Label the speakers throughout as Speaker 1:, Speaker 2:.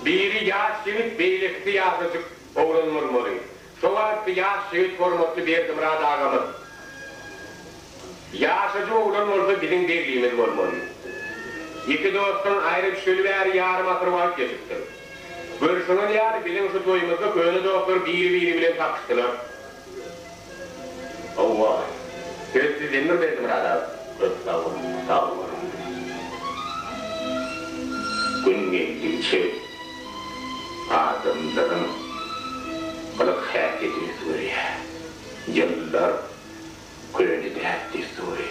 Speaker 1: Biri ýaş ýigit, beýlekisi ýaşajyk oglan bolmaly. Şo wagtky ýaş ýigit hormatly Berdimyrat agamyz. Ýaşajyk oglan bolsa biziň Beglimiz bolmaly. Ýeke dostdan aýra düşeli bäri ýarym asyr wagt geçipdir. Görşüňiz ýaly, biziň şu toýumyzda köne dostlar biri-biri bilen tapyşdylar. Hawa, söz sizdendir Berdimyrat aga. Köp sag boluň, sag boluň. Gün geldigiçe adamlaryň gylyk-häsiýeti özgerýär. Ýyllar köne däp-dessury.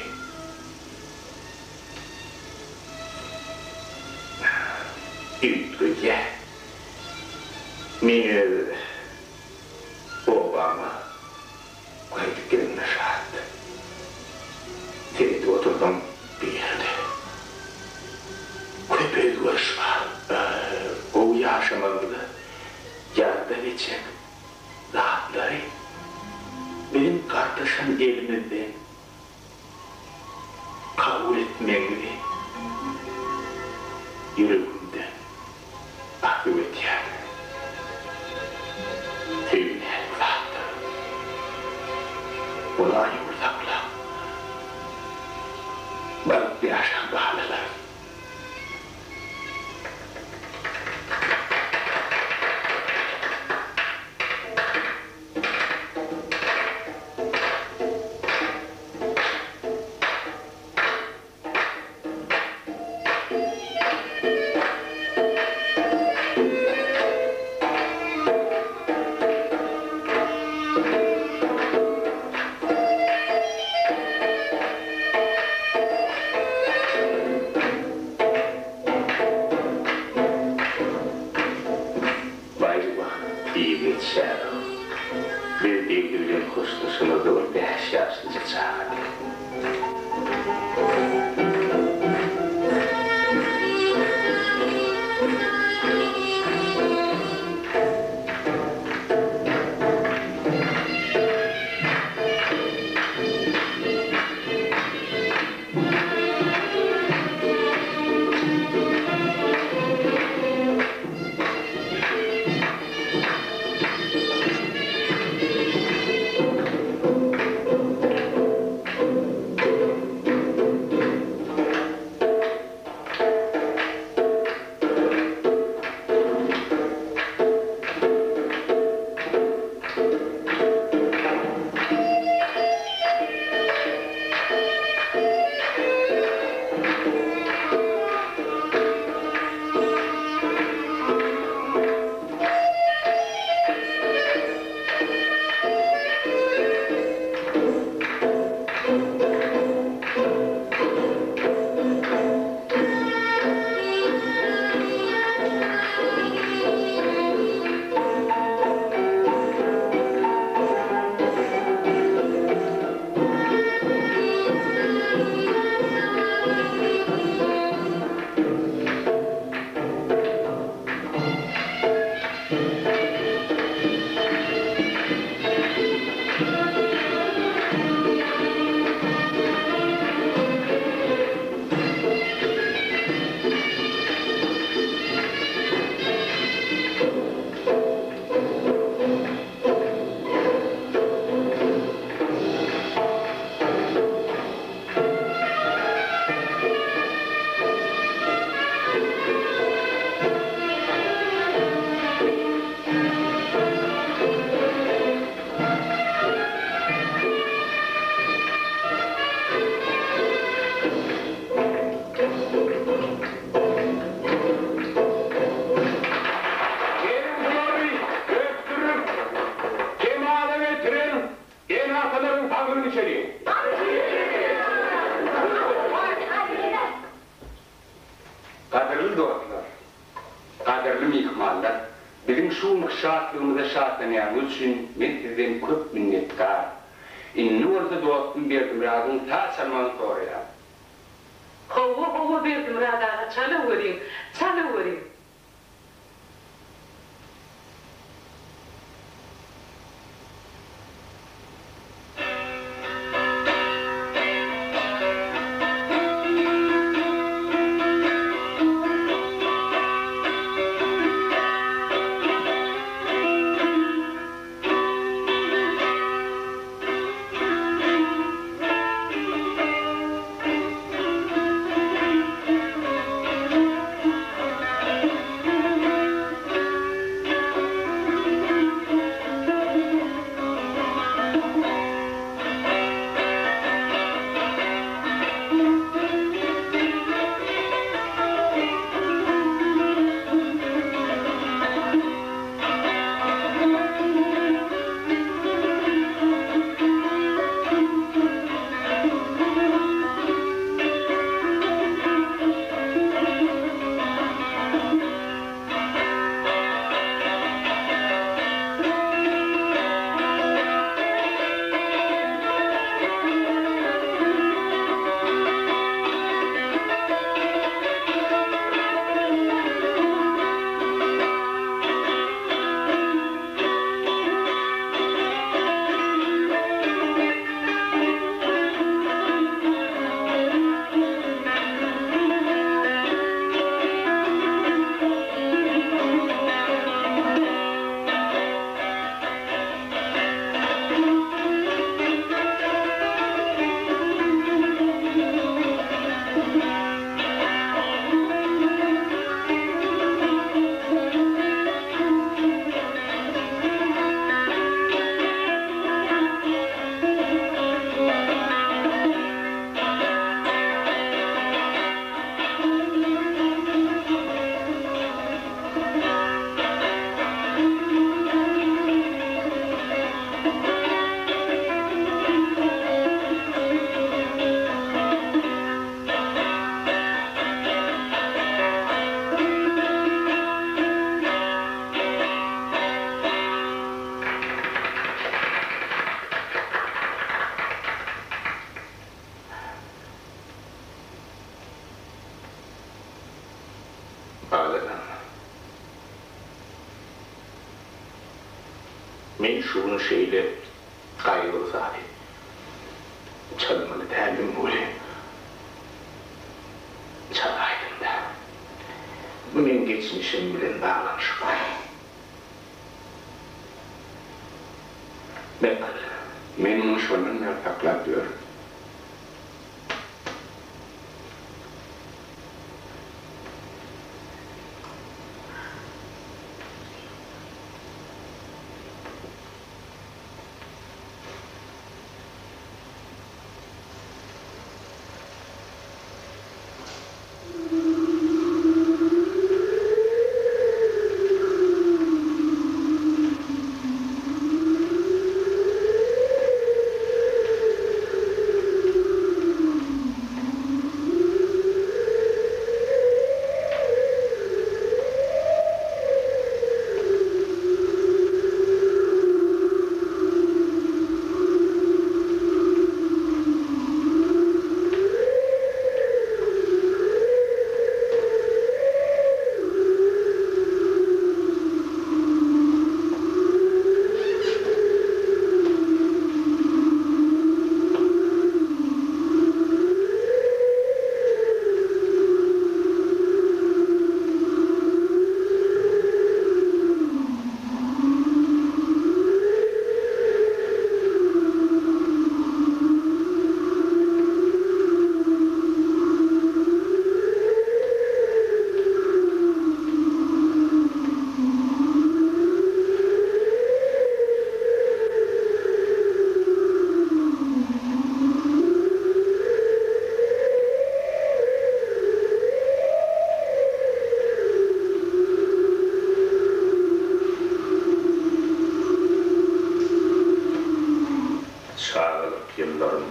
Speaker 1: Üýtgedýär. Men öz obama gaýdyp gelenime şat. Seredip otursam bu ýerde köp özgeriş bar. Gowy ýaşamagymyza ýardam etjek zatlary biziň gartaşan elimizden kabul etmegiňizi ýüregimden arzuw edýän. Söýgi näzik zatdyr. Ony aýawly saklaň. Bagtly ýaşaň balalarym. Baýrama diýip geçýär. Biz Begli bilen hoşlaşanymyzda ol bäş ýaşlyja çagady. Geliň bulary ösdürip, kemala getiren ene-atalaryň saglygyny içeliň. Gadyrly dostlar, gadyrly myhmanlar, biziň şu günki şatlygymyza şatlanýanyňyz üçin men sizden köp minnetdar. Indi bolsa dostum Berdimyradyň saz çalmagyny soraýan.
Speaker 2: Hawa, hawa, Berdimyrat aga, çalaweriň, çalaweriň.
Speaker 3: Men şu gün şeýle gaýgyly sazy çalmaly däldim welin, çalaýdym-da. Bu meň geçmişim bilen baglanyşykly. Ber.
Speaker 1: Men muny şondan bäri saklap ýörün.
Speaker 3: Çagalyk ýyllarym.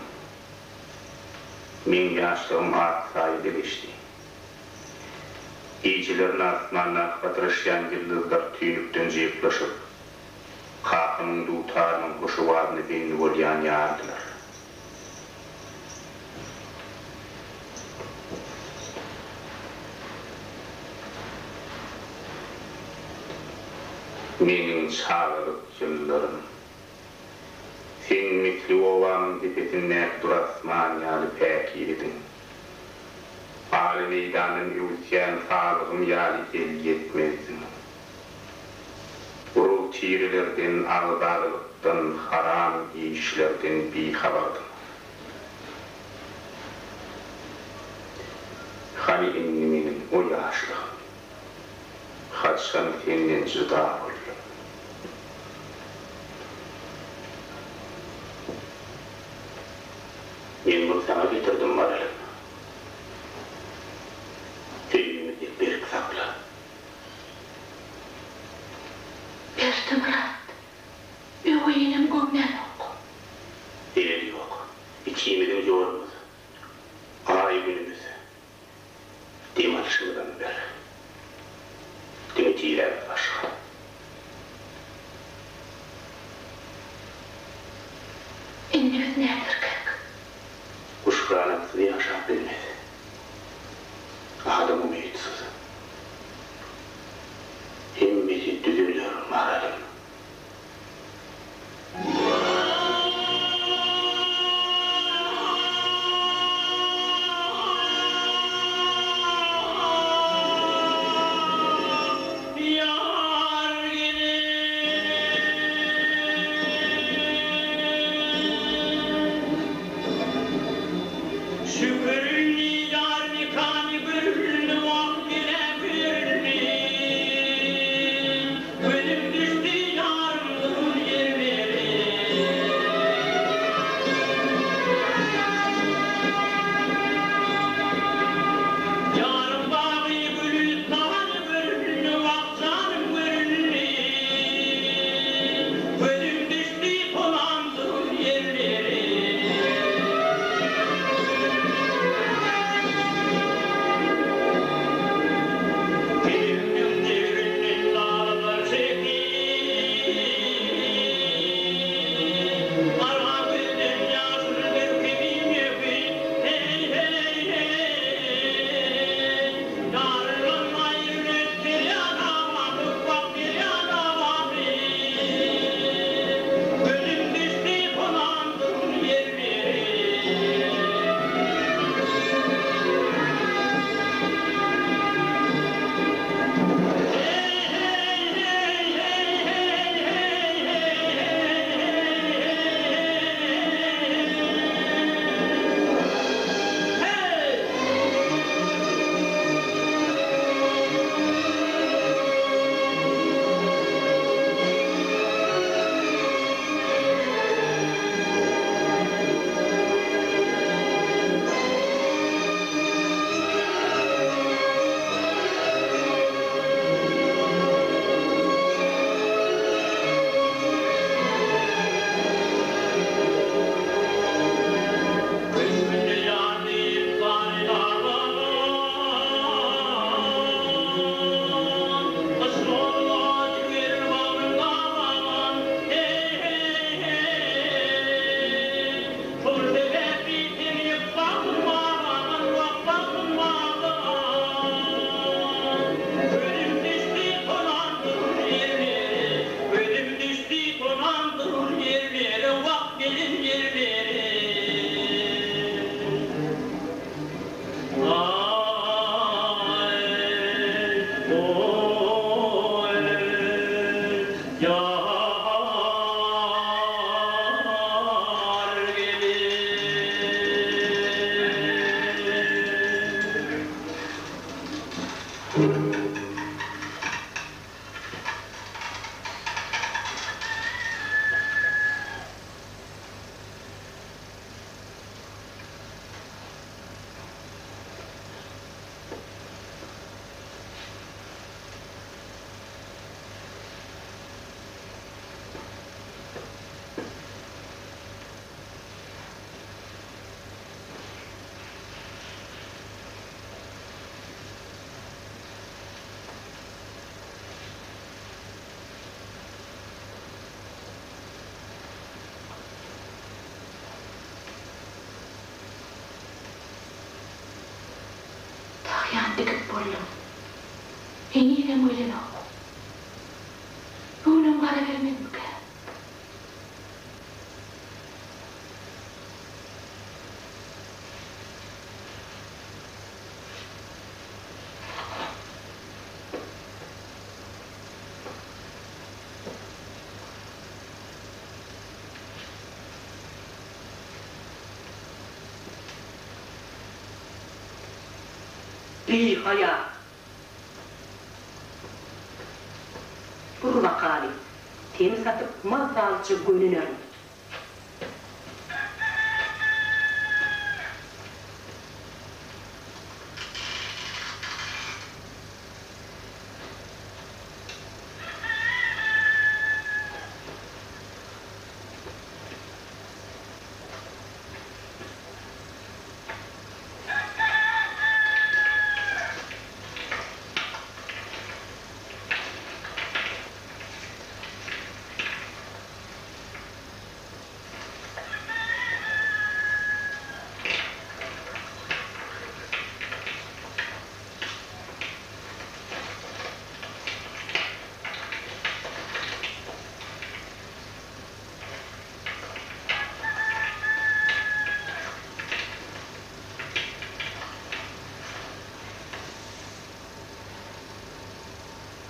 Speaker 3: Meň ýaşlygym ak saýada geçdi. Gijelerine asmandaky patyraşýan ýyldyzlar tüýnükden jyýyklaşyp, kakamyň dutarynyň hoş owazyna bendi bolýan ýalydylar. Meniň çagalyk ýyllarym. Sen misli obamyň depesindäki dury asman ýaly päkizediň. Aly meýdandan öwüsýän salgym ýaly elýetmezdiň. Urug-tirelerden, agzalylykdan, haram işlerden bihabardyň. Hany indi meniň o ýaşlygym? Haçan senden jyda boldum. Men muny saňa getirdim, Maralym. Söýgimizi berk sakla.
Speaker 2: Berdimyrat, öweý enem göwnänok.
Speaker 3: Zeleli ýok. Ikimiziň ýolumyz, aý-günümiz Dem alyşymyzam bir. Diňe tirämiz başga.
Speaker 2: Indi biz näderkäk?
Speaker 3: Guş ganatsyz ýaşap bilmez. Adam umytsyz. Hemmesi düzeler, Maralym.
Speaker 2: boldum. Henizem gelenok. Bu günem gara bermezmikä?
Speaker 4: Bihaýa! Dur bakaly, seni satyp mazalyja gönünerin.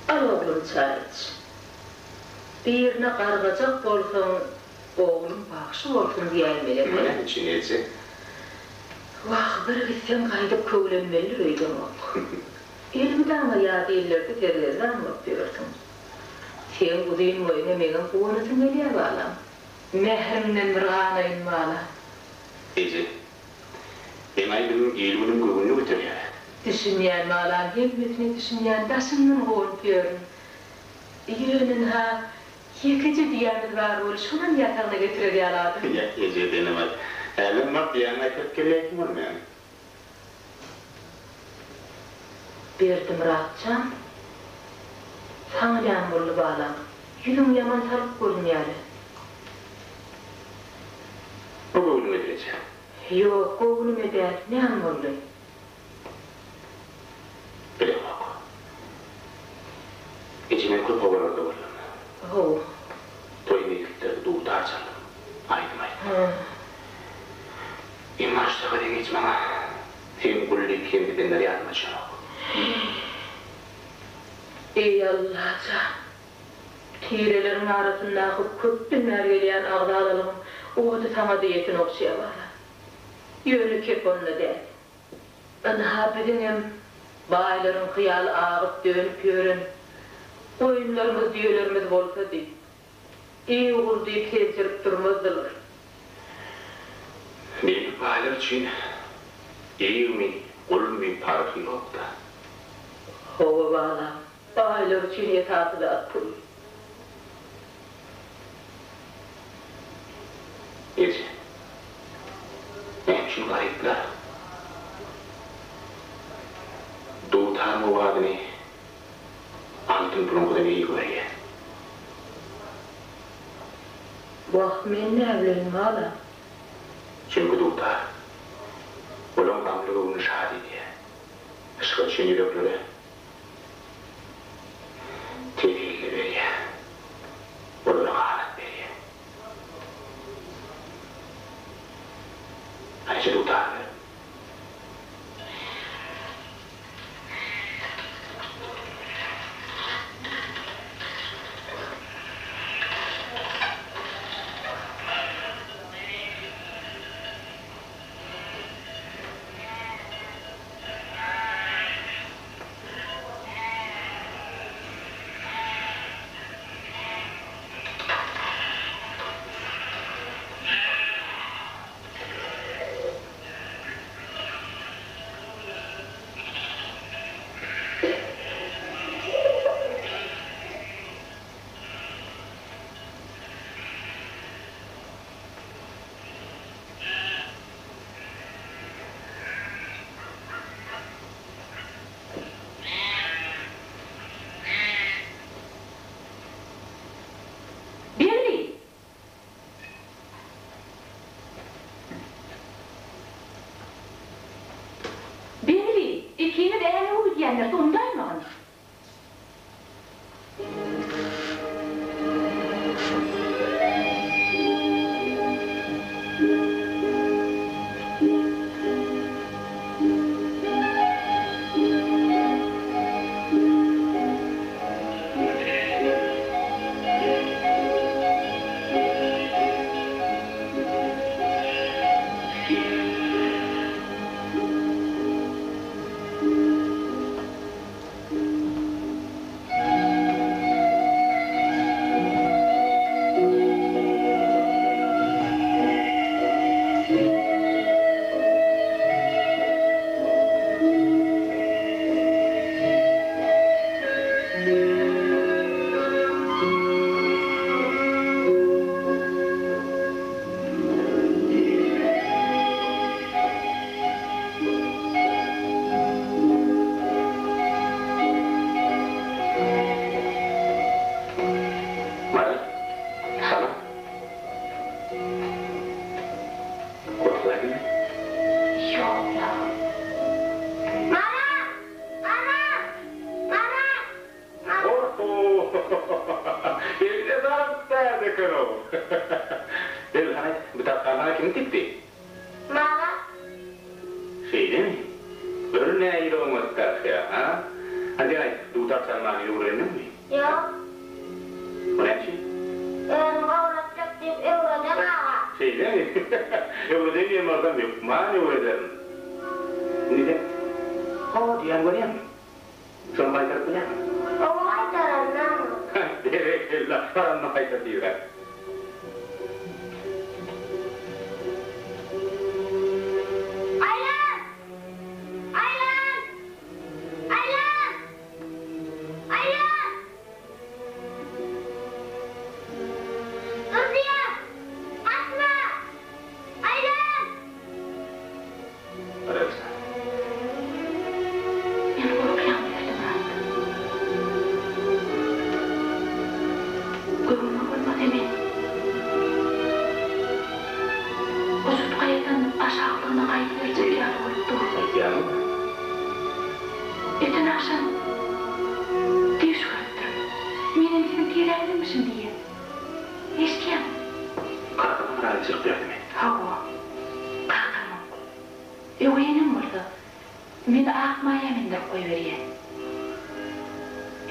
Speaker 4: Al oglum çaý iç. Birine gargajak bolsaň oglum bagşy bolsun diýäýmeli eken.
Speaker 3: Näme üçin eje?
Speaker 4: Wah bir gitseň gaýdyp köwlenmelidir öýdemok. Elmydama ýat illerde sergezdan bolup ýörsüň. Seň uzyn boýuňa meňem guwanasym gelýär balam. Mähriňden bir ganaýyn balam.
Speaker 3: Eje, meň aýdymym il-günüň göwnüni göterýär.
Speaker 4: Düşünýän balam, hemmesine düşünýän, daşyňdan guwanyp ýörün. Ýöne ynha, ýekeje düýämiz bar weli, şonam ýatagyna getirer ýaly adam.
Speaker 3: Ýa, eje, senem-aý. Hälem bar düýäňi gaýtaryp gelýärsiň bolmaýamy?
Speaker 4: Berdimyrat jan, saňa näme boldy balam, ýüzüň ýaman salyk görünýäle.
Speaker 3: Bu göwnüňe eje.
Speaker 4: Ýok, göwnüme däl, näme boldy?
Speaker 3: Bilemok. Eje men köp obalarda boldum.
Speaker 4: How.
Speaker 3: Toý mejlislerde dutar çaldym, aýdym aýtdym. Emma şu sapar hiç maňa seň Gully kem gidenler ýadyma düşenok.
Speaker 4: Eý Allajan! Tireleriň arasyndaky köpden bäri gelýän agzalalygyň ody saňa-da ýetenok Şebala. Ýöne kep onda däl. Ynha biziňem baýlaryňky ýaly agyp-dönüp ýören goýunlarymyz, düýelerimiz bolsady. Eý-gur diýip seljerip durmazdylar.
Speaker 3: Beýik baýlar üçin egmi, gulmy parhy ýok-da.
Speaker 4: Hawa, balam, baýlar üçin esasy zat pul.
Speaker 3: Eje, näme üçin garyplar dutaryň owazyny Altyn puluňkydan eý görýän.
Speaker 4: Wah, men näbileýin, balam.
Speaker 3: Çünki dutar, olaň gamly göwnüni şat edýär. Yşga düşen ýüreklere teselli berýär. Olara ganat berýär. Hany, dutar ber.
Speaker 1: Ho-ho! Eline saglyk täze eken-ow. Bel, hany, bu takgany saňa kim tikdi?
Speaker 5: Maňa.
Speaker 3: Şeýlemi? Gör nähili oňat dakýa, a? Hany sen aýt, dutar çalmany öwrendiňmi?
Speaker 5: Ýok.
Speaker 3: O näme üçin?
Speaker 5: Özüm öwretjek diýip öwreden aga.
Speaker 3: Şeýlemi? Öwreden diýen bolsam hökman öwrederin. Indi sen ho diýýän bolýaňmy? Şony gaýtaryp bilýäňmi?
Speaker 5: Oňa gaýtararyn aga.
Speaker 1: Berekella, bar onda gaýtar tizräk.
Speaker 5: Aýlan! Aýlan! Aýlan! Aýlan! Dur diýýän! Gaçma! Aýlan!
Speaker 3: Bararys.
Speaker 2: Men gorkýan Berdimyrat. Göwnüme bolmasa men Ujyt gaýadan aşaklygyna gaýdyberjek ýaly bolup dur.
Speaker 3: Aýdýaňmy?
Speaker 2: Öten agşam düýş görüpdirin. Menem siziň tiräňizmişim diýýän. Eşidýäňmi?
Speaker 3: Kakamam razyçylyk berdimi?
Speaker 2: Hawa, kakamam. Öweý enem bolsa, meni ak maýa mindirip goýberýä.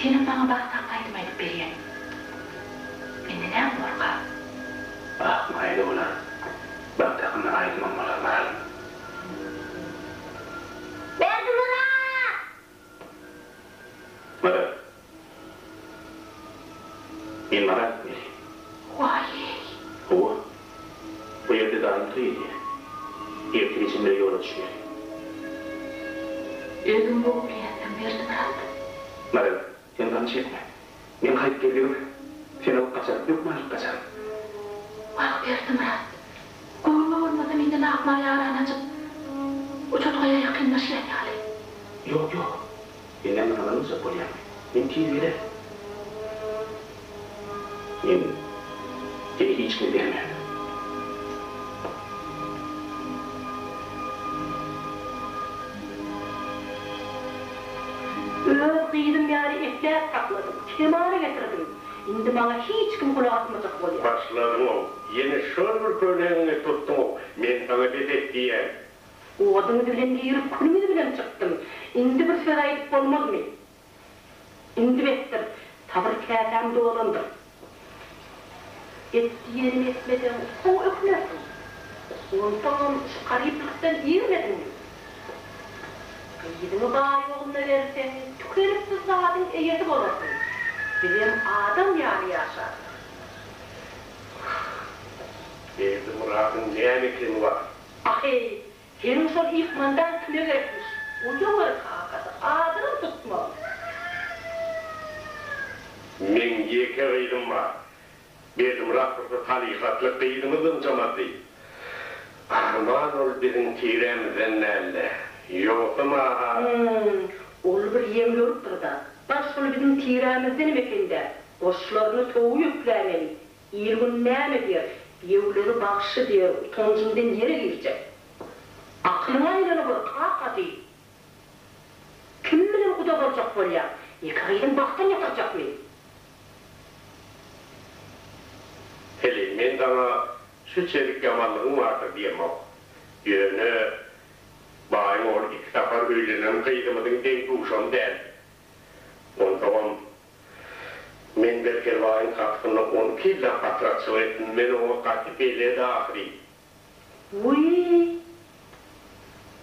Speaker 2: Senem maňa bagt hakda aýdym aýdyp berýäň. Indi näme borka?
Speaker 3: Ak maýa-da bolar, bagt hakynda aýdymam bolar, Maral.
Speaker 5: Berdimyrat!
Speaker 3: Maral. Men Mara gitmeli.
Speaker 2: Waý-eý!
Speaker 3: Hawa. Bu ýerde daýym toý edýär. Ertir içinde ýola düşmeli.
Speaker 2: Özüň gowy bilýänsiň, Berdimyrat.
Speaker 3: Maral, sen gam çekme. Men gaýdyp geldigim, seni alyp gaçaryn, hökman alyp gaçaryn.
Speaker 2: Wah, Berdimyrat, göwnüme bolmasa menden Akmaýa arany açyp, Uçutgaýa ýakynlaşýan ýaly.
Speaker 3: Ýok, ýok. Sen näme alynmajak bolýaňmy? Men tiz gelerin. Men seni hiç kime bermen.
Speaker 4: Öz gyzym ýaly ekläp sakladym, kemala getirdim. Indi maňa hiç kim gulak asmajak bolýar.
Speaker 6: Başladyň-ow, ýene şol bir könegiňi tutduň-ow, men saňa bes et diýýän.
Speaker 4: Oduňyz bilen girip, külüňiz bilen çykdym. Indi bir söz aýdyp bolmazmy? Indi besdir, sabyr käsäm dolandyr. Et diýenimi etmeseň, soň ökünersiň. Onsoňam şu garyplykdan irmediňmi? Gyzyňy baý ogluna berseň, tükeniksiz zadyň eýesi bolarsyň. Bizem adam ýaly ýaşarys.
Speaker 6: Berdimyradyň näme kemi bar?
Speaker 4: Aheý, seniň şol ýykmandaň kime gerekmiş? Uýawer kakasy, adynam tutma.
Speaker 6: Meň ýeke gyzym bar. Berdimyrat bolsa salyhatly gyzymyz ynjamazdy. Arman ol biziň tirämizden däldi. Ýogsam-a.
Speaker 4: Hum, ol bir ýeňil urupdyr-da. Baş şol biziň tirämizdenem eken-dä. Goşlaryny towugy ýüklämeli. Il-gün näme diýer, Ýewleri bagşy diýer, utanjyňdan ýere girjek. Akylyňa aýlanyber, kakasy! Kim bilen guda boljak bolýaň? Ýeke gyzyň bagtyn ýatyrjakmy?
Speaker 6: Heleý, men saňa şu çelik ýamanlygyň bardyr diýemok. Ýöne baýyň ogly iki sapar öýlenen gyzymyzyň deň-duşam däl. Onsoňam Men Berkelbaýyň gapysynda 12 ýyllap patrakçylyk etdim, men oňa gaty belet ahyry.
Speaker 4: Wiý!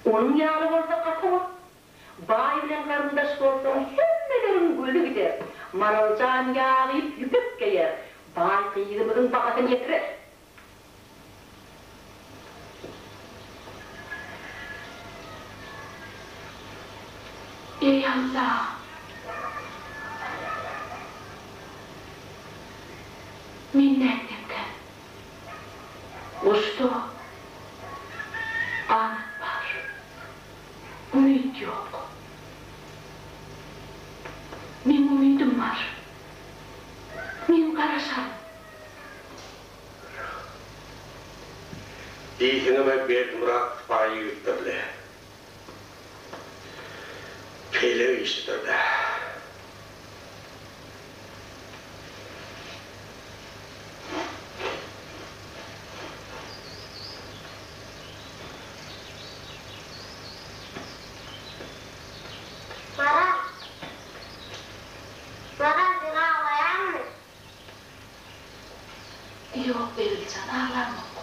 Speaker 4: Onuň ýaly bolsa gaty bol. Baý bilen garyndaş bolsaň hemmeleriň gözi gider. Maral jan ýag iýip ýüpek geýer. Baý gyzymyzyň bahasyny ýetirer.
Speaker 2: Eý Alla! Men nätsemkäm? Guşda ganat bar, umyt ýok. Meň umydym bar. Men garaşaryn.
Speaker 6: Diýseňem-ä Berdimyrat sypaýy ýigitdir-le. Peýle işidir-dä.
Speaker 2: Ýok, Begiljan, aglamok.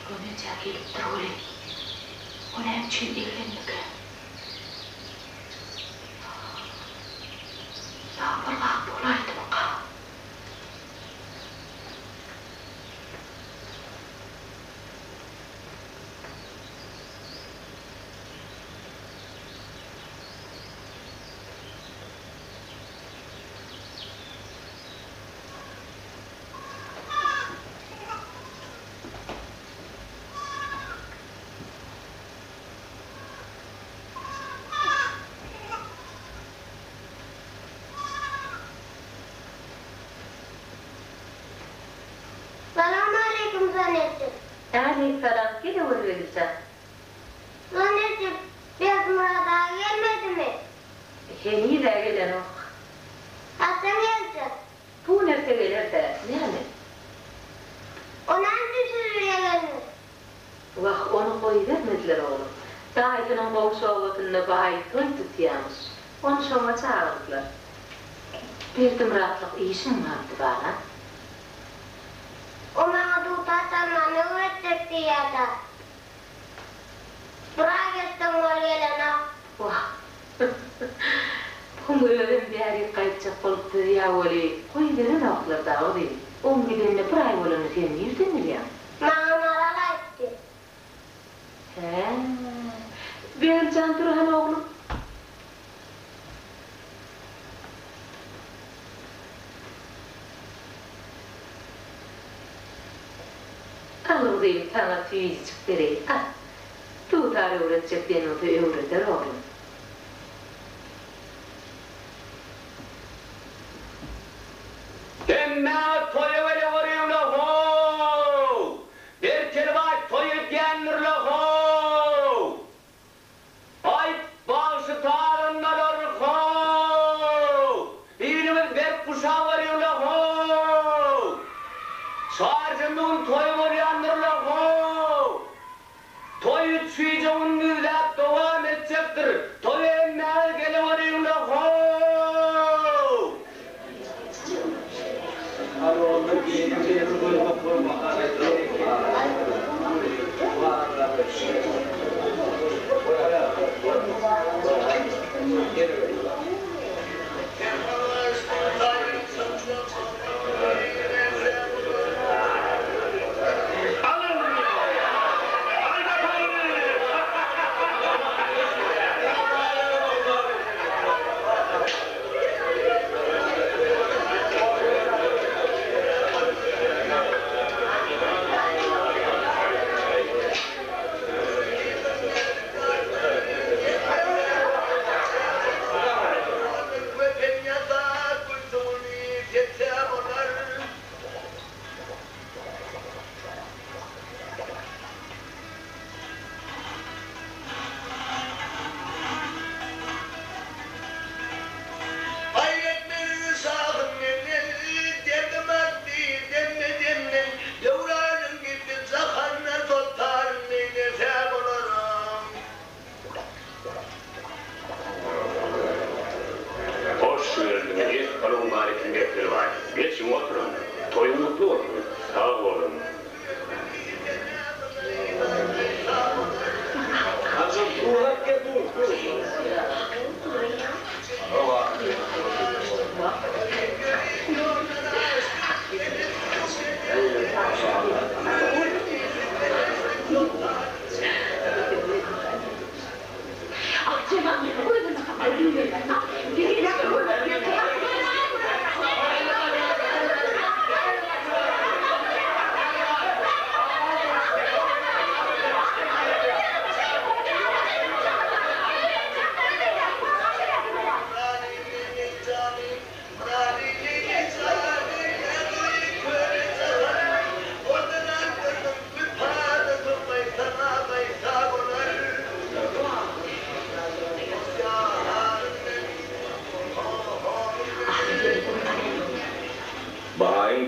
Speaker 2: Göneje gelipdir welin, o näme üçin eglendikä? Ýa bir zat bolaýdymyka?
Speaker 5: Salam aleýkum Zanetjik.
Speaker 4: Äleýk salam, gel Öwezbegli jan.
Speaker 5: Zanetjik, Berdimyrat aga gelmedimi?
Speaker 4: Heniz-ä gelenok.
Speaker 5: Haçan geljek?
Speaker 4: Bu närse geler-dä, näme?
Speaker 5: O näme üçin siz bile gelmedi?
Speaker 4: Wah, ony goýbermediler oglum. Daýysynyň goňşy obasynda baý toý tutýamyş. Ony şoňa çagyrdylar. Berdimyratlyk işiň bardy, balam.
Speaker 5: O maňa dutar çalmany öwretjek diýýär-dä. Bir aý geçdi ol gelenok.
Speaker 4: Wah. Oň özem bärik gaýtjak bolup düzýä weli, goýberenoklar dagy. Oň gidenine bir aý bolanyny sen nirden bilýäň?
Speaker 5: Maňa Maral aýtdy.
Speaker 4: Hä. Begiljan dur hany oglum. Al gyzym saňa süýjüjik bereýin al. Dutar öwretjek diýen bolsa öwreder oglum.
Speaker 1: Hemmäňiz toýa geleweriňle how! Berkeli baý toý edýändirle how! Aýt bagşy sazandalar how! Biliňiz berk guşaweriňle how! Çarşenbe gün toý bolýandyrla how! Toý üç gije gündizläp dowam etjekdir. Toýa hemmäňiz geleweriňle how! Hoş geldiňiz, essalawmaleýkim Berkeli baý. Geçiň oturyň. Toýuň gutly bolsun. Sag boluň.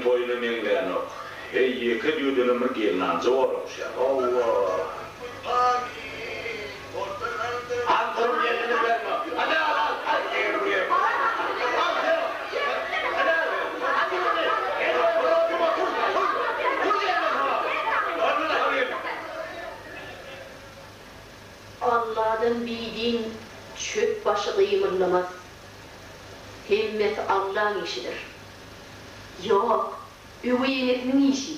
Speaker 7: toýuna meňzänok. Heý, ýeke düýedenem bir gelnanja bor ogşýar. Hawa.
Speaker 4: Alladan bidin çöp başy gymyldamaz. Hemmesi Allaň işidir. Ýok, öweý enesiniň işi.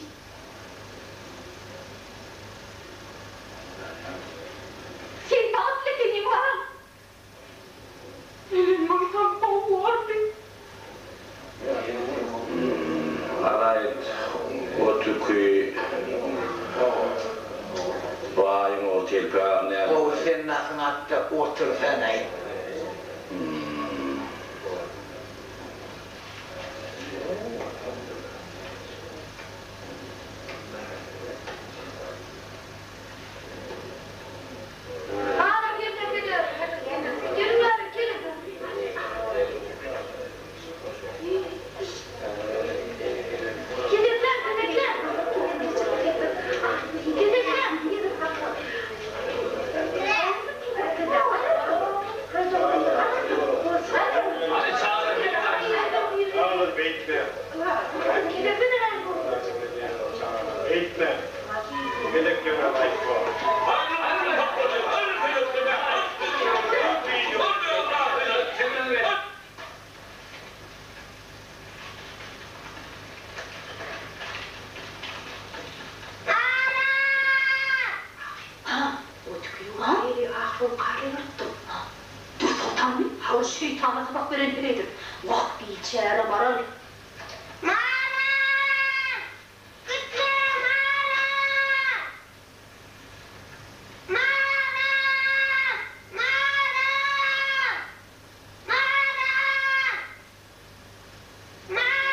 Speaker 2: Sen bagtly ekeniň, balam. Bilen bolsam gowy bolardy.
Speaker 7: Garaýt, o tüki baýyň ogly Telpek agam näme?
Speaker 8: Gowy sen nasyň atda otursanaý.
Speaker 2: Balam gelnejeler. Geliň bäri, geliň. Gezekler, gezekler. Gezekler.
Speaker 4: Ha, o tüki ýok. Eli ahrow garlygyrypdyr. Ha, Dürsoltanmy? Ha, ol şeýtana sapak beren heleýdir. Wah, biçäre Maral.
Speaker 5: Maral! Gitme, Maral! Maral! Maral! Maral! Maral!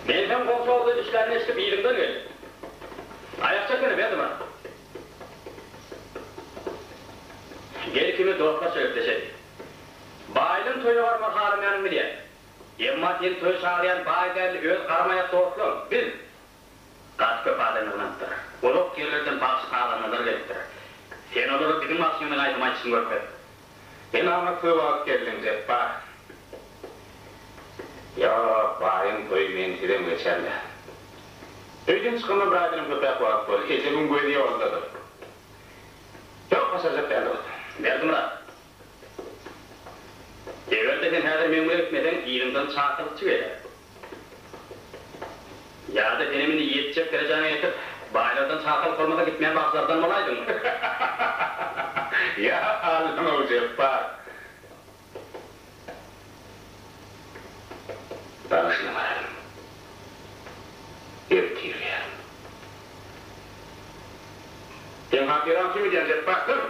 Speaker 1: Men hem goňşy obada düşlänini eşidip yzyňdan geldim. Aýak çekene Berdimyrat. Gel ikimiz dostlarça gepleşeli. Baýlyň toýuna barmagy halamaýanyňy bilýän. Emma seni toýa çagyrýan baý däl-de öz garamaýak dostlaň, biz. Gaty köp adam ýygnanypdyr. Uzak ýerlerden bagşy-sazandalar gelipdir. Sen olara biziň bagşymyzyň aýdym aýdyşyny görkez.
Speaker 3: Sen amatsyz wagt geldiň, Jepbar. Ýok, baýyň toýy mensizem geçer-le. Öýden çykanyma bir aýdanam köpräk wagt boldy. Ejemiň gözi ýoldadyr. Ýok.
Speaker 9: başarjak däl dost. Berdimyrat. Eger-de sen häzir meň bilen gitmeseň, yzyňdan çakylykçy geler. Ýa-da senem indi ýetjek derejäňe ýetip, baýlardan çakylyk bolmasa gitmän bagşylardan bolaýdyňmy?
Speaker 1: Ýa Allaň-ow Jepbar! Bagyşla Maralym. Ertir gel. Seň hatyraň üçin gidýän Jepbar, dur!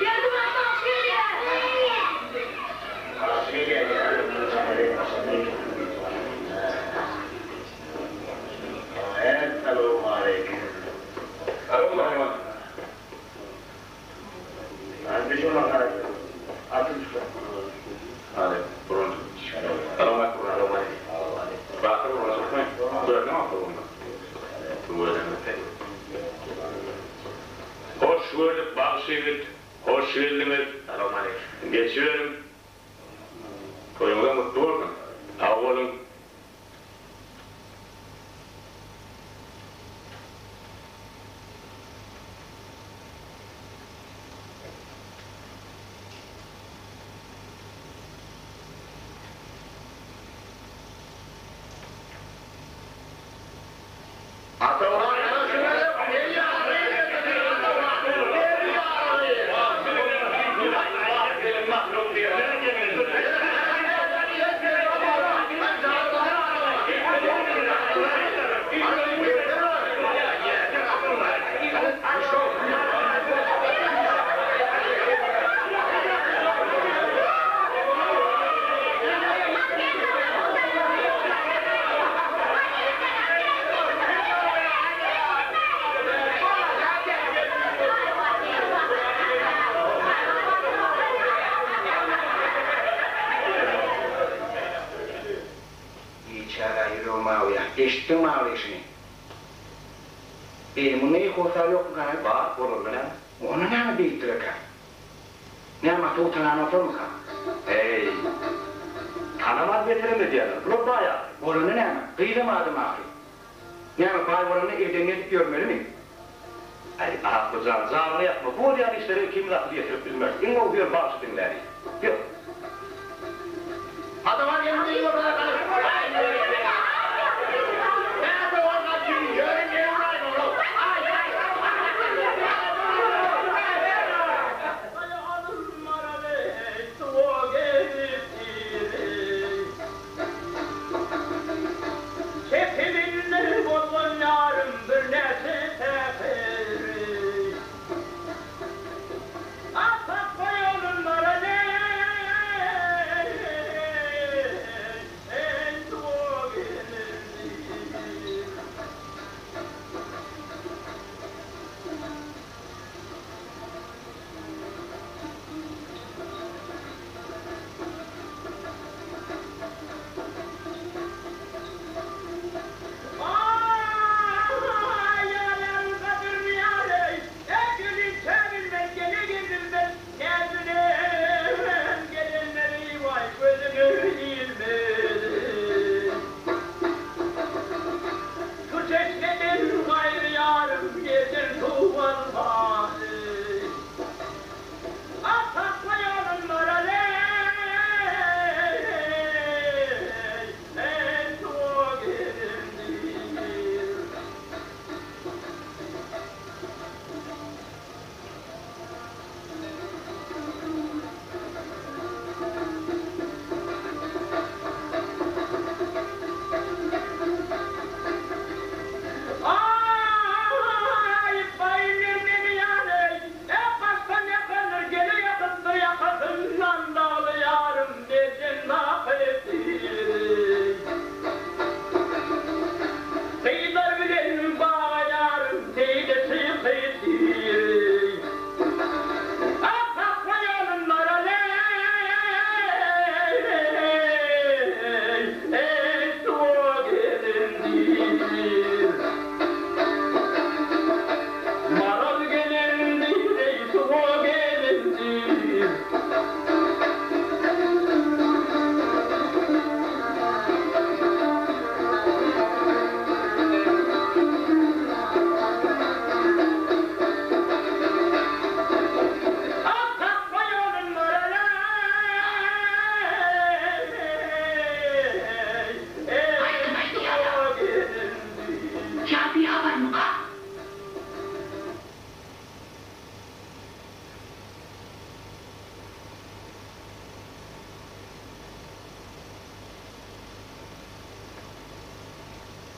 Speaker 2: Berdimyrat bagşy gelýär!
Speaker 3: Hoş gördük bagşy ýigit, hoş geldiňiz. Geçiberiň. Toýuňyzam gutly bolsun. Sag boluň.
Speaker 8: Biçäre ýüregim agyrýar. Eşitdiňmi aglaýşyny? Eý, munda eý hossar ýokmyka?
Speaker 9: Bar, bolanda näme?
Speaker 8: Onda näme beýtdilerkä? Näme ata utananoklarmyka?
Speaker 9: Eý, tanaman beterem edýärler. Bular baý ahyry.
Speaker 8: Bolanda näme? Gyzam adam ahyry. Näme, baý bolanda edeňi edip ýörmelimi?
Speaker 9: Aý, Akly jan, janyňy ýakma. Bu bolýan işlere ikimiz akyl ýetirip bilmeris. Iň gowusy ýör bagşy diňläli. Ýör.
Speaker 10: Kepilinde bozan ýarym birnäçe säheri. Atak goýalym maraly.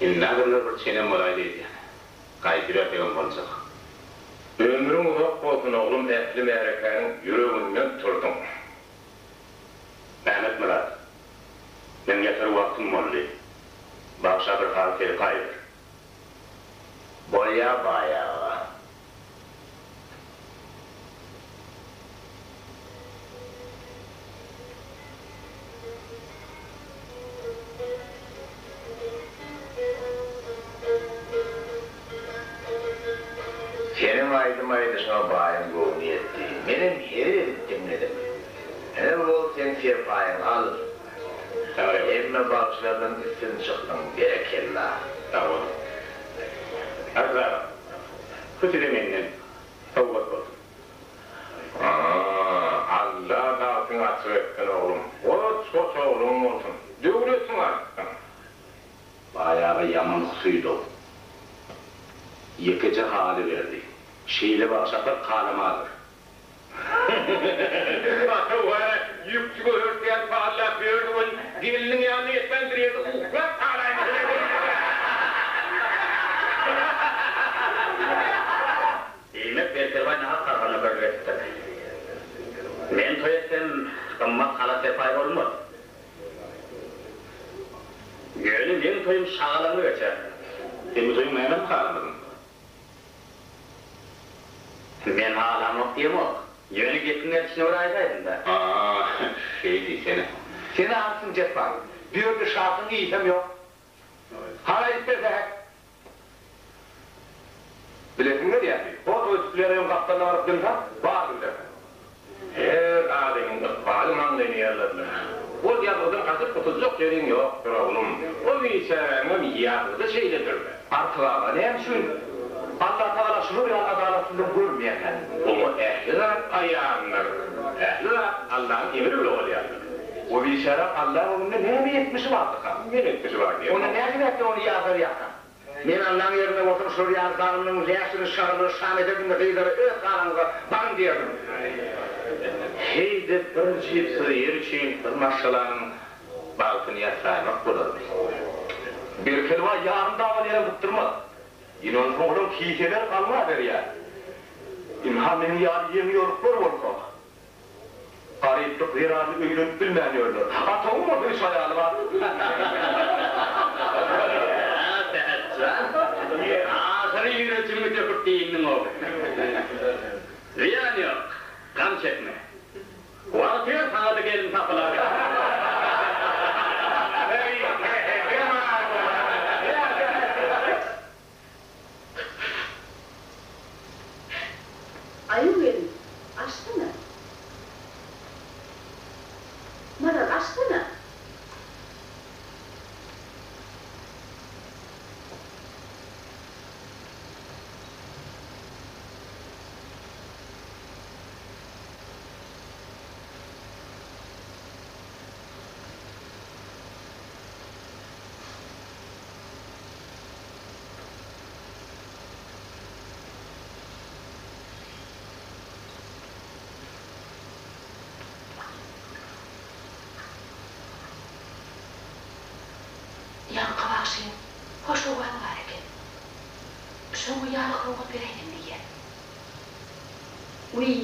Speaker 3: Indi adamlar bir çenem bolaýdy öýdýän. Gaýdybersegem boljak.
Speaker 11: Ömrüň uzak bolsun oglum ähli märekäniň ýüreginden turduň.
Speaker 3: Mämmetmyrat, meň ýatar wagtym boldy. Bagşa bir hal serpaý ber.
Speaker 12: Bolýa baý aga. Seniň aýdym aýdyşyňa baýyň göwni ýetdi. Menem hezil edip diňledim. Ine bol seň serpaýyňy al. Hemme bagşylardan üstün çykdyň. Berekella.
Speaker 3: Sag boluň. Aziz agam, bu size menden sowgat bolsun.
Speaker 11: Alla bagtyňy açyk etsin oglum. Goç-goç ogluň bolsun. Döwletiň artsyn.
Speaker 7: Baý aga ýaman husydow. Ýekeje haly berdi. Şeýle bagşapar kalamadyr.
Speaker 11: Ata wara ýükçi göhertýän pallap ýördi welin, gelniň ýanyna ýetmän bir ýerde uklap galaýmasyn
Speaker 13: Diýmek, Berkelbaý nahak tarhana birlik edipdir. Men toý etsem, gymmat halat-serpaý bolmaz. Ýöne meň toýum şagalaňly geçer.
Speaker 3: Sen bu toýuň nämesini halamadyň?
Speaker 13: Men halamok diýemok. Ýöne gepiň gelşine görä aýdaýdym-da.
Speaker 3: A-a, şeý diýsene.
Speaker 8: Sen alsyň Jepbar. Bu ýerde şatyň ysam ýok. Hana aýdyp ber Sähet. Bilesiň gelýärmi? Ho toý tutulýan öýüň gapdalyna baryp dymsaň, baryny bilersiň.
Speaker 11: Her adamyň ykbaly maňlaýyna ýazylandyr. Ol ýazgydan gaçyp gutuljak ýeriň ýokdur, oglum. O biçäräniňem ýazgydy şeýledir-dä.
Speaker 9: Artyk aga, näme üçin Allatagala şular ýaly adalatsyzlygy görmeýärkä?
Speaker 11: Oňa ähli zat aýandyr. Ähli zat Allanyň emri bilen bolýandyr.
Speaker 9: O biçäräň Allaň öňünde näme etmişi bardyka?
Speaker 11: Men etmişi bar diýemok.
Speaker 8: Onda näme sebäpden ony ýazgarýarka? Men Allaň ýerinde bolsam şular ýaly zalymlaryň läşini şagyrlara şam ederdim-de gyzlara öz halaňyza baryň diýerdim.
Speaker 3: Heý-de bir jübsüz ýer üçin bir maşgalanyň bagtyny ýatyraýmak bolarmy?
Speaker 9: Berkelbaý ýarym daban ýerem sypdyrmaz. Ine onsoň olaň kiseleri galňaberýär. Ynha meniň ýaly ýeňiýoluklar bolsa, Garyplyk zerarly öýlenip bilmän ýörler. Atawyň bolsa üç aýaly bar.
Speaker 13: Hä, Sähet jan, ahyry ýürejiňi döküp diýindiň-ow. Zyýany ýok, gam çekme. Wagty ýok, saňa-da gelin tapylar.
Speaker 14: Aýu gelin, açsana. Maral, açsana.
Speaker 2: Ýaňky bagşyň hoş owazy bar eken. Şoňa ýaly sowgat beräýsem diýýän.
Speaker 14: Wiý.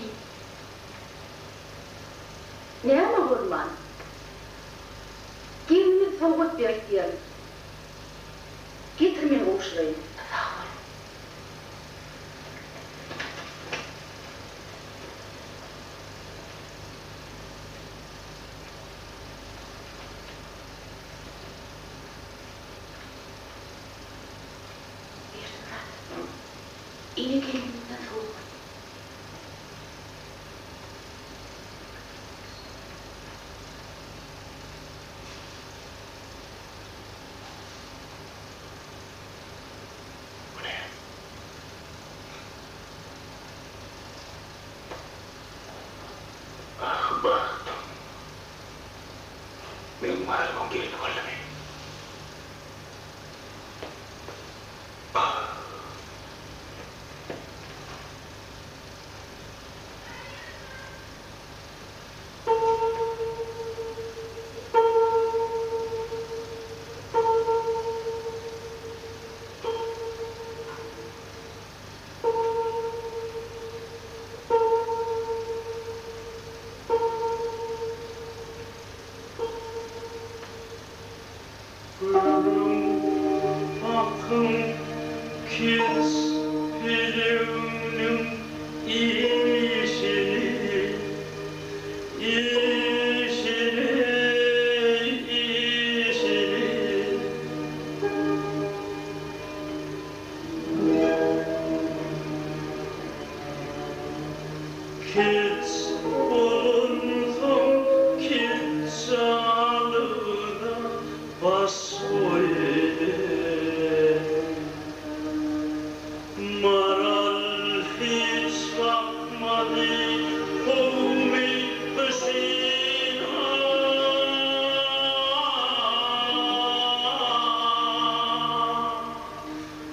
Speaker 14: Näme bolman? Gelinimiz sowgat berip diýen. Getir men gowşuraýyn.
Speaker 2: Sag bol. Berdimyrat, ene gelinimizden sowgat.
Speaker 3: Bu ne? Ah, bagtym. Meň Maralymam gelni boldumy? Ah.
Speaker 10: Görüň, bakyň, keç peleňniň işini, işini, işini. Keç bolansoň ketjalygyna baş goýdy. Maral hiç bakmady kowmy gyşyna.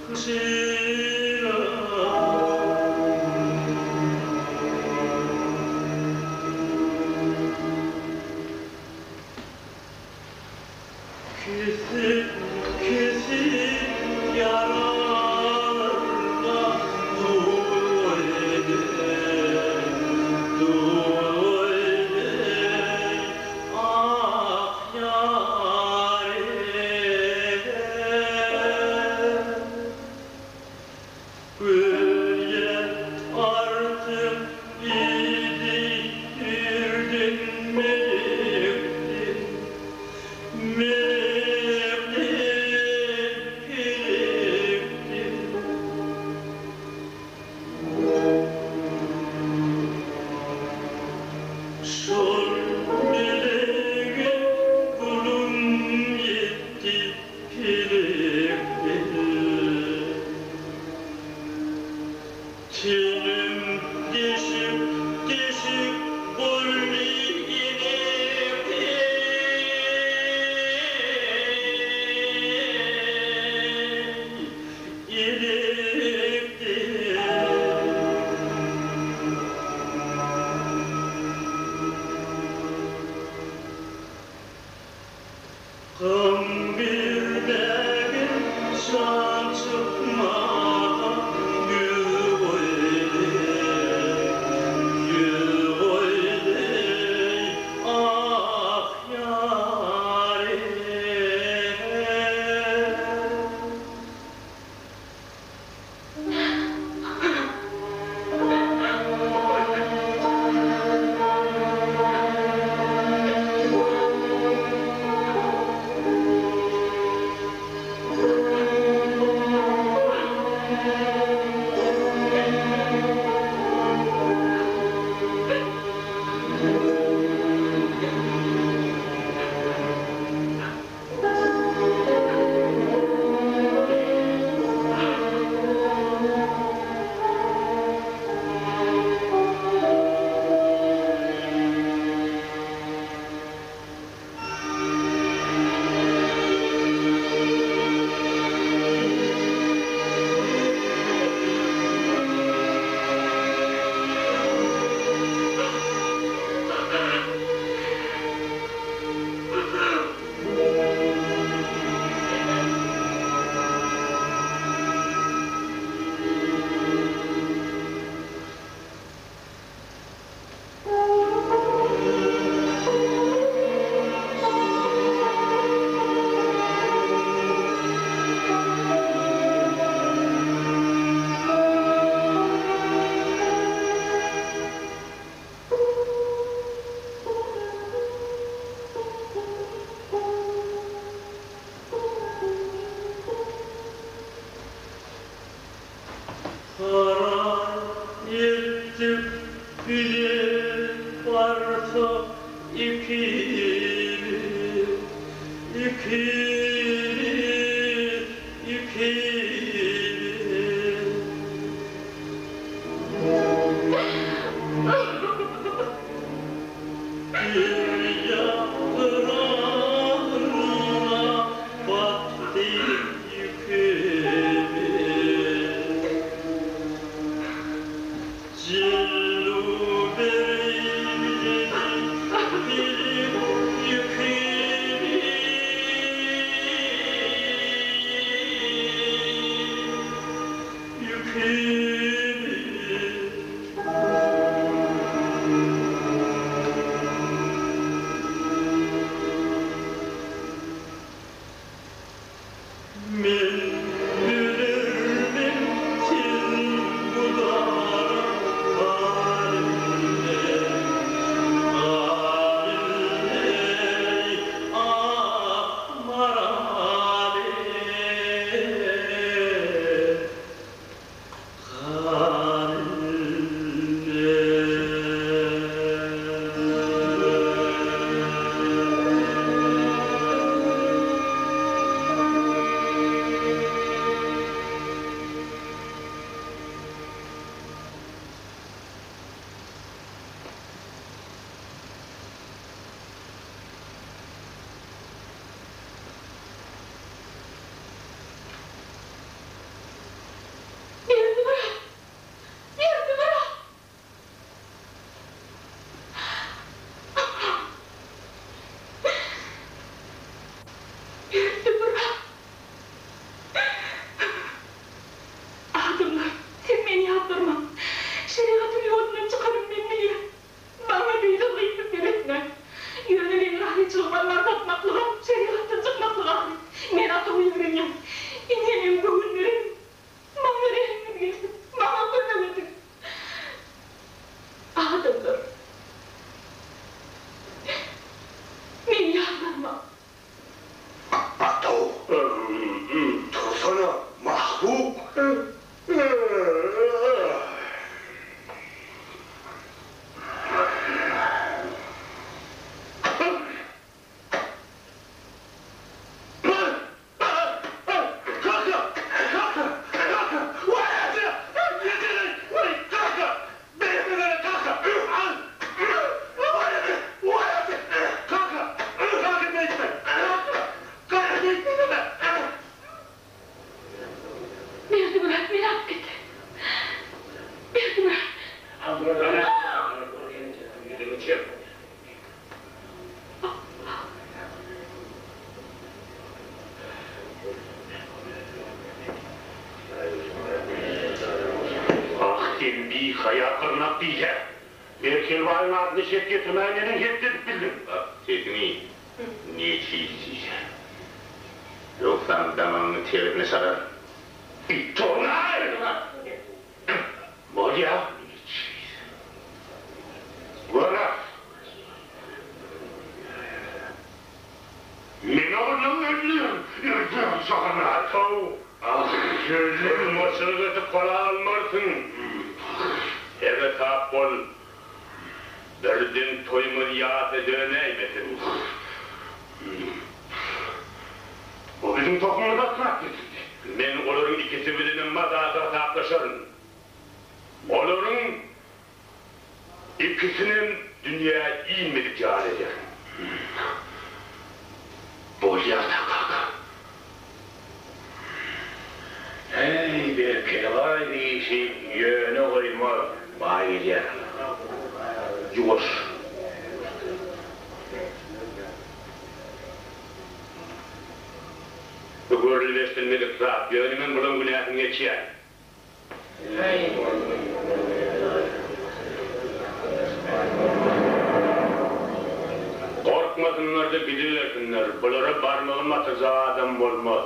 Speaker 10: Gyşyna. Kesik kesik ýaralarna duw edeý, duw edeý, ak ýar eý. Göýä artyk idi irden melekden, melekden, pelekden. Şol melege gulum ýetdi pelekden. Tenim deşik deşik boldy inekden, inekden. Gam bermäge jan çykmaga ýüz goýdy, ýüz goýdy, ah ýar eý. Karar etdik bile barsak ikimiz, ikimiz, ikimiz. Bir ýapragyna batdy ýükümiz. Jellu bereýin diýdi, Bilip ýükümi. Men ölermen seniň bu dara Galyndan, galyndan, ah, Maralym.
Speaker 2: Berdimyrat! Berdimyrat! Berdimyrat! Adamlar, siz meni ýazdyrmaň. Şerigatyň ýolundan çykanym men bilýän. Maňa beýle gyýyp seretmäň. Ýöne meň razyçylygym alman satmaklygam, şerigatdan çykmaklyga ahyry. Men Atawy ýigrenýän. Ine meň göwün berenim. Maňa rehimiňiz gelsin. Maňa kömek ediň. Adamlar. Meni ýazgarmaň.
Speaker 15: Ataw. Tursana, mahluk. Kaka! Kaka! Kaka! Waý aja! Ýetereý! Waý, kaka! Beýtmesene, kaka! Al! Waý aja! Waý aja! Kaka! Kaka beýtme! Kaka! Kaka beýtmesene!
Speaker 2: Berdimyrat meni alyp gitdi. Berdimyrat.
Speaker 6: Ah, sen bihaýa gyrnak diýýä. Berkelbaýyň adyny şek getirmäge neneň hetdi edip bildiň?
Speaker 3: Gap sesiňi, neçilsiz. Ýogsam damagyňy tersine çalaryn.
Speaker 6: It-tonaý! Bolýa. Görer. Men ogluň öldüm, öldüm şohana. Ataw, ah, öldüm. Maçylyk edip gala almarsyň. Seresap bol. Birden toýumyz ýasa dönäýmesin. O biziň tohumymyzy asrap getirdi. Men olaryň ikisi bilenem mazaly hasaplaşaryn. Olaryň ikisinem dünýä inmedik ýaly ederin. Bolýar-da, kaka.
Speaker 12: Häý, Berkelibaý işi ýöne goýmaz. Baý gelýär. Ýuwaş.
Speaker 6: Bu görlüp-eşdilmedik zat, ýöne men bulaň günäsini geçýän. Gorkmasynlar-da gidibersinler, bulara barmagyny batyrjak adam bolmaz.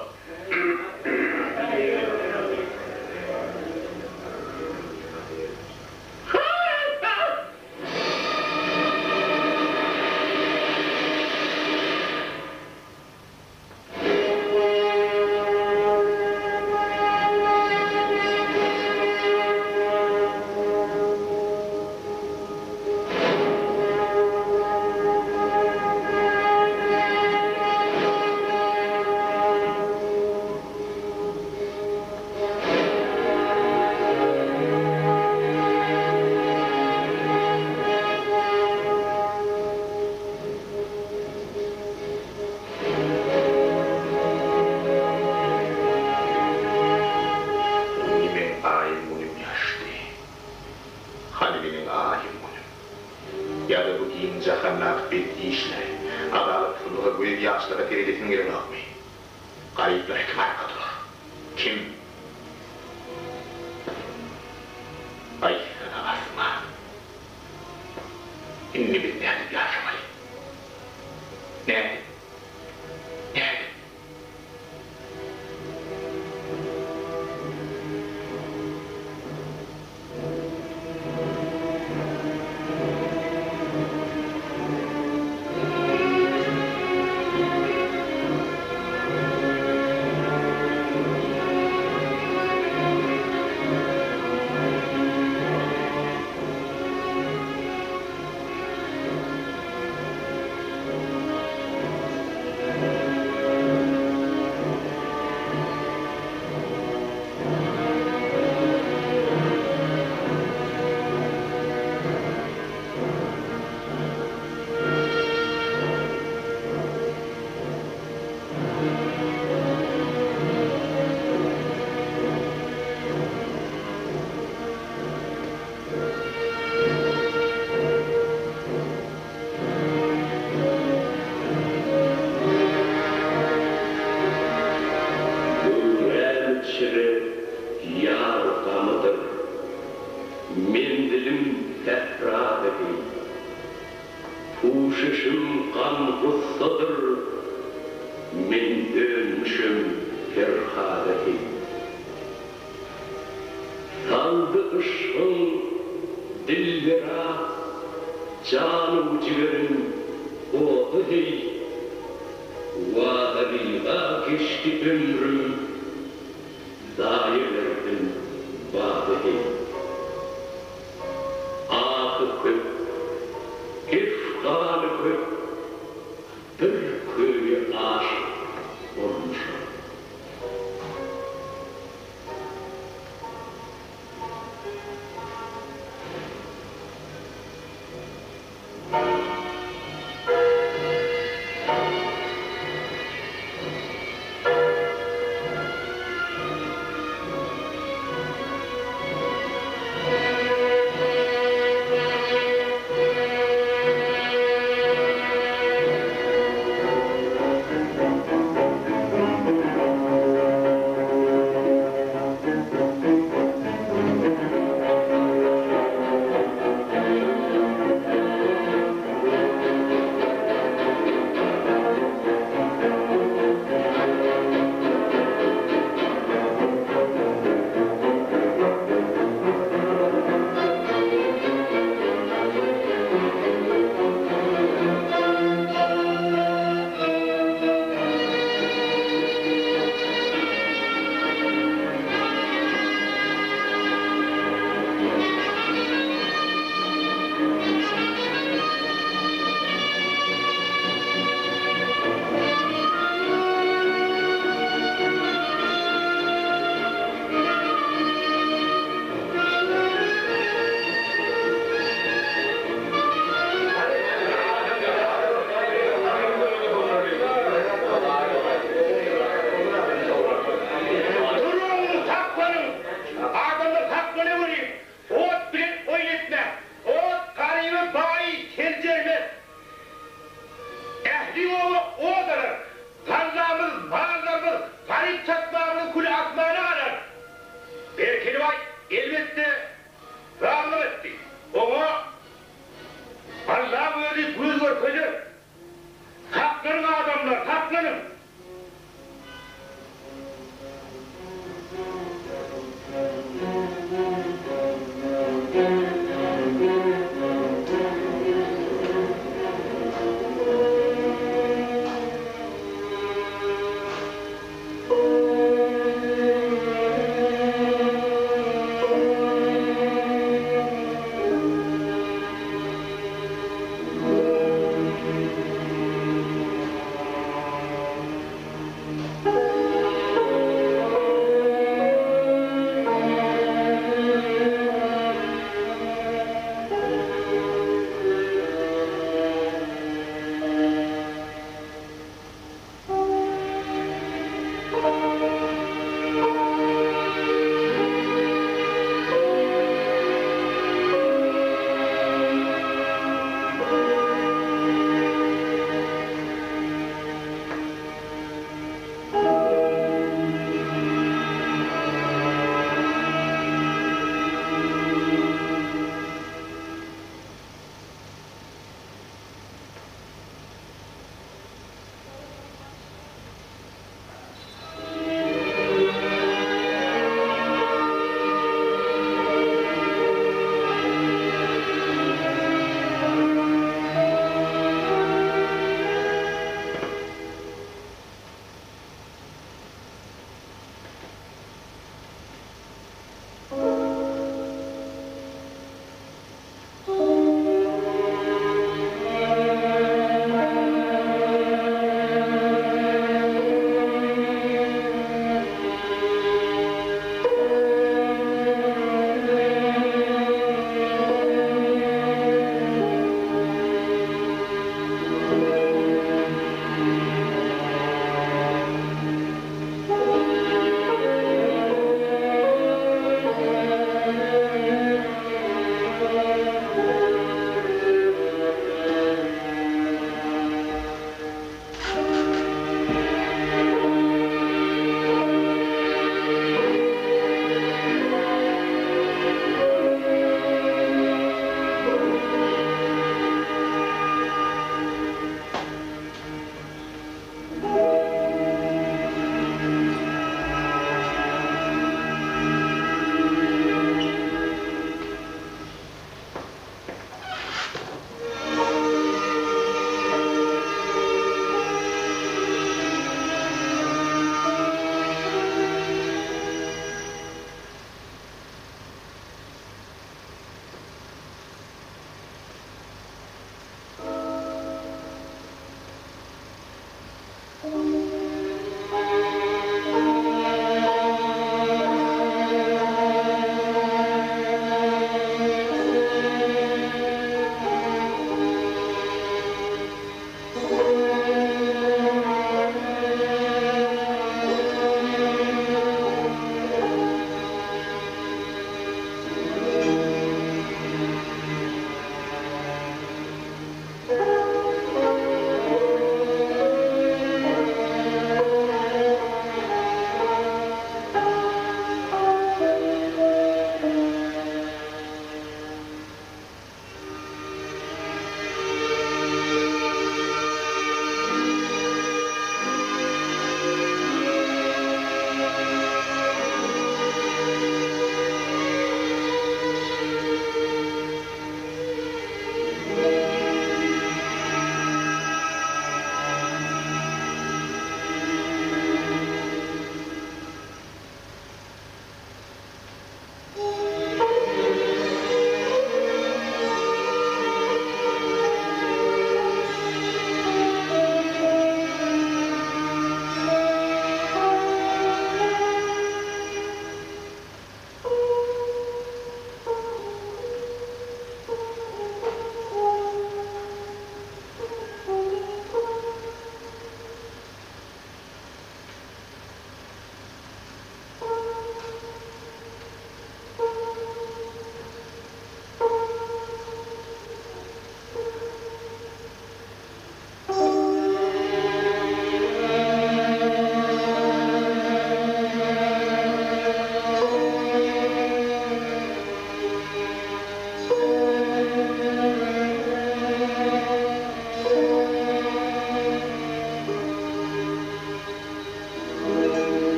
Speaker 3: Indi meň aýym-günüm ýaşdy. Hany meniň aýym-günüm? Ýa-da bu giň jahandaky bet işlere, adalatsyzlyga göz ýaşlara seredesiň gelenokmy? Garyplara kim arka durar? Kim? Aýtsana, Asma. Indi biz nädip ýaşamaly? Nädip? Nädip?
Speaker 16: Men dönmüşem Perhada heý. Saldy yşgyň dilbera janu-jigerim oda heý. Wadalyga geçdi ömrüm, zaýa berdim bada heý. Ahy köp, efgany köp, Bir köýe aşyk bolmuşam.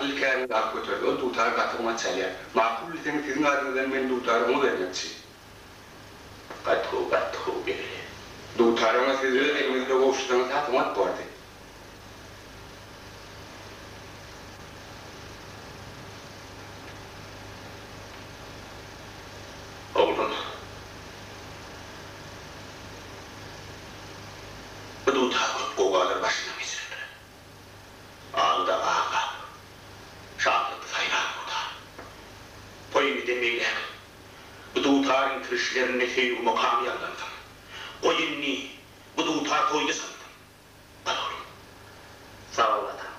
Speaker 1: Adyl käriňizi alyp göterdi. Ol dutary gaty oňat çalýar. Makul bilseňiz siziň adyňyzdan men dutary oňa bermekçi.
Speaker 3: Gaty gowy, gaty gowy Begli.
Speaker 1: Dutary oňa siz öz eliňizde gowşursaňyz has oňat bordy.
Speaker 3: Oglum. Bu dutar köp gowgalary başyndan geçirendir. Agyda aglap, şatlykda saýran dutar. Goý indiden beýläk bu dutaryň kirişlerinde söýgi mukamy ýaňlansyn. Goý indi bu dutar toýda çalynsyn. Al oglum.
Speaker 13: Sag bol atam.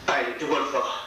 Speaker 3: A indi bolsa.